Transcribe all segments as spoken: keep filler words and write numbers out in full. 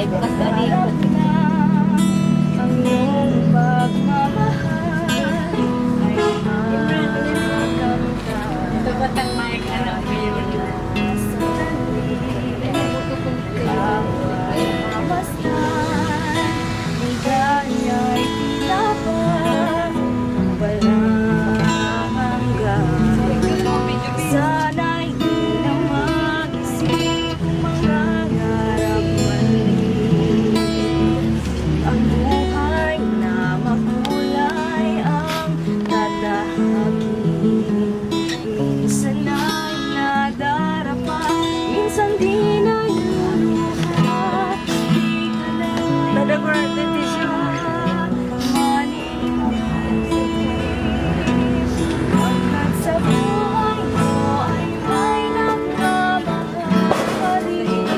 Alam na ang iyong pagmamahal ay makamtan. Sa langit, ang pagmamasdan, ligaya'y tila ba walang hanggan. Sana'y di na mag-isip kung mangangarap man din. Ang buhay na makulay ang tatahakin. Minsan ay nadarapa, minsan di naluluha. Di ka na Dada ko natin tissue. Hanggat sa buhay mo ay may nagmamahal pa rin.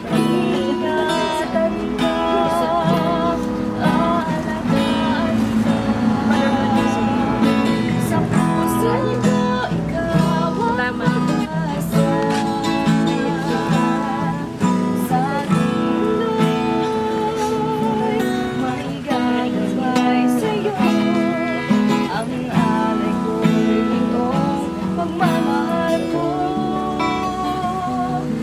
Ingatan ka, aalagaan ka. Sa puso ko, ikaw ang mahal. Sa aking mundo'y mahiga ang gabay sa'yo. Ang alay ko'y iyong pagmamahal ko.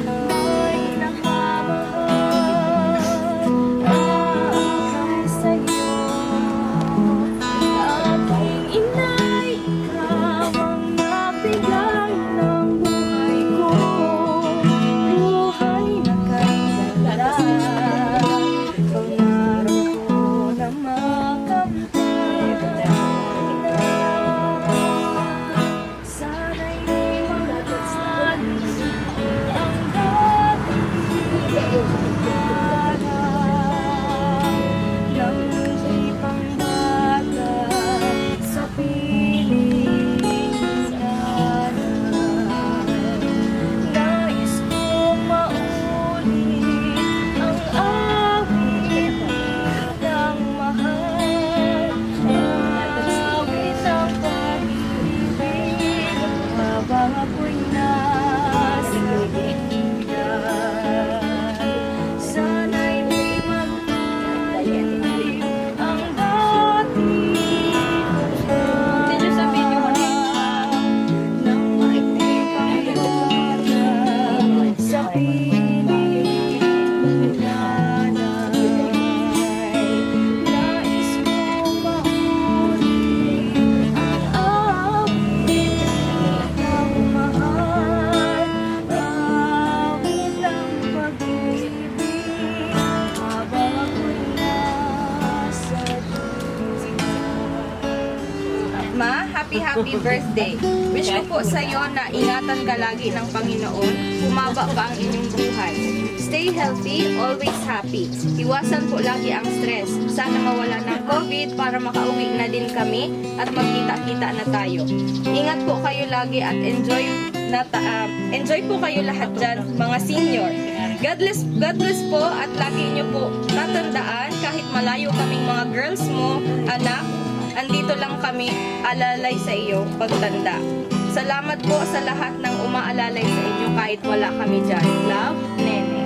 May nagmamahal, aakay sa'yo. Aking inay, ikaw ang nagbigay ng buhay ko. Buhay na kaganda, pangarap ko na makamtan. Sana'y di mawala ang dating gana ng hipang bata sa piling nanay. Nais kong maulit ang awit ng mahal. Awit ng pag-ibig habang ako'y nasa lungga. Sana'y di maglalim ang dating ganda ng hipang bata sa piling nanay. Nais kong mahuli ang awit ng mahal, awit ng pag-ibig, habang ako'y nasa lungga. Ma, happy, happy birthday. Wish ko po sa'yo na ingatan ka lagi ng Panginoon, humaba pa ang inyong buhay. Stay healthy, always happy. Iwasan po lagi ang stress. Sana mawala ng COVID para makauwi na din kami at magkita-kita na tayo. Ingat po kayo lagi at enjoy na ta-, ah, enjoy po kayo lahat dyan, mga senior. God bless, God bless po at lagi niyo po tatandaan, kahit malayo kaming mga girls mo, anak, andito lang kami, alalay sa iyo pagtanda. Salamat po sa lahat ng umaalalay sa inyo kahit wala kami dyan. Love, Nene.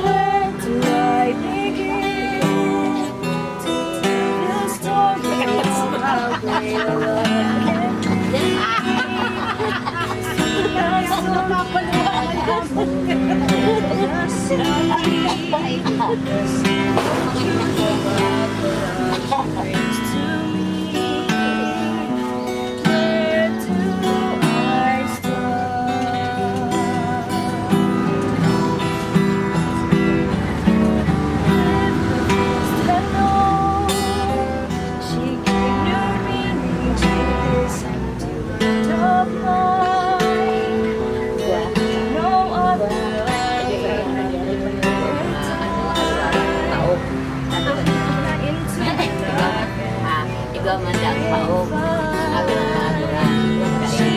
Where do I begin to tell the story of how they love me? Where do I start? Hello, she gave new meaning to this empty world of mine. There is no other way. Into the Ikaw man siya ang paog. Sabi ng mga Torah, "Ikaw man siya."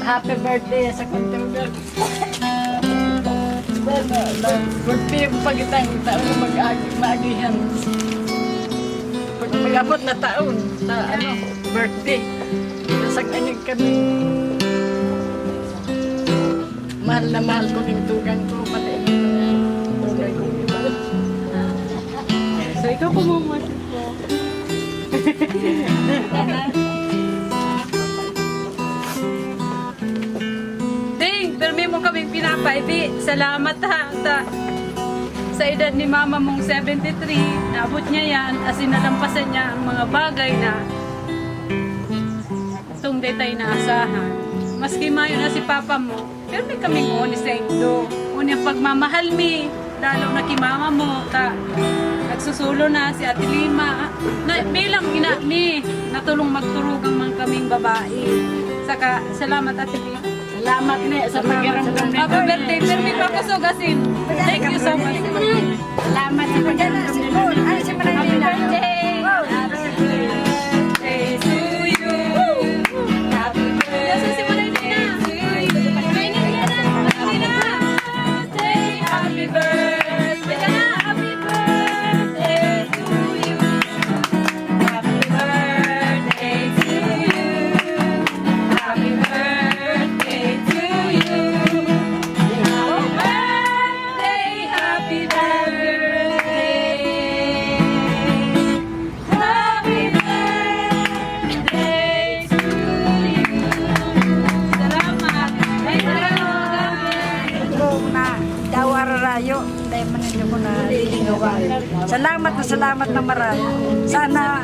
Happy birthday sa Kuntugan. Birthday pagitang taon mag-agi, maagihan. Pag mag-abot na taon, sa ano, birthday. Sa kanyang kami. Mahal na mahal ko yung tugang ko, pati yung mga tugang ko. So, ikaw po, Mama. Ding, permi mo kaming pinapaibi. Salamat ha, sa, sa edad ni mama mong seventy-three, naabot niya yan, as in, nalampasan niya ang mga bagay na tong detay na asahan. Maski mayo na si papa mo, pero may kaming uni sa indo. Uni ang pagmamahal mi, lalo na ki mama mo, ta nagsusulo na si Ate Lima. Na, bilang ina mi, natulong magturugang man kaming babae. Saka, salamat, Ate Lima. Salamat ni sa pakiramdam ni Happy birthday, Permi Pakusog Asin. Thank you so much. Salamat sa pakiramdam ni Happy birthday. Happy birthday to you. Happy birthday to you. Happy birthday. Happy birthday to you. Happy birthday to you. Happy birthday to you. Happy birthday, happy birthday. Happy birthday to you. Salamat. Ay, salamat. Ito na, dawa rarayo. Dahil man hindi ko na liligawan. Salamat na salamat na marami. Sana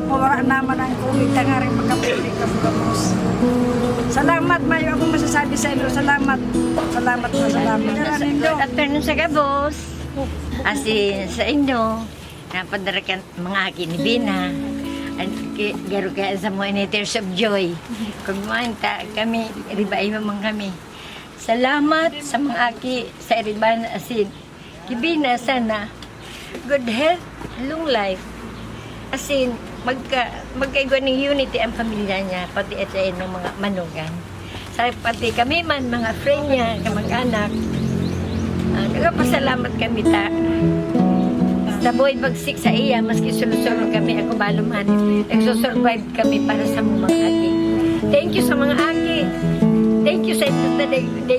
mawara naman ang COVID, tangaring makapuli ka sa gabos. Salamat, mayo akong masasabi sa inyo. Salamat. Salamat na salamat. Good afternoon sa gabos. Asin sa inyo, napadara kan mga aki ni Bina. An ki-, garo kaya sa mga ini tears of joy. Kung man ta, kami, riba-iba man kami. Salamat sa mga aki sa Eriban asin ki Bina, sana good health, long life. Asin, magka, magkaigwa ning unity ang pamilya niya, pati at sa inyong mga manugang. Sa pati kami man, mga friend niya, kamag-anak, ah, nagpapasalamat kami ta. Sa buhay bagsik sa iya, maski solo-solo kami, ako balo man, nagsusurvive kami para sa mga aki. Thank you sa mga aki. Thank you sa inyo na day, day,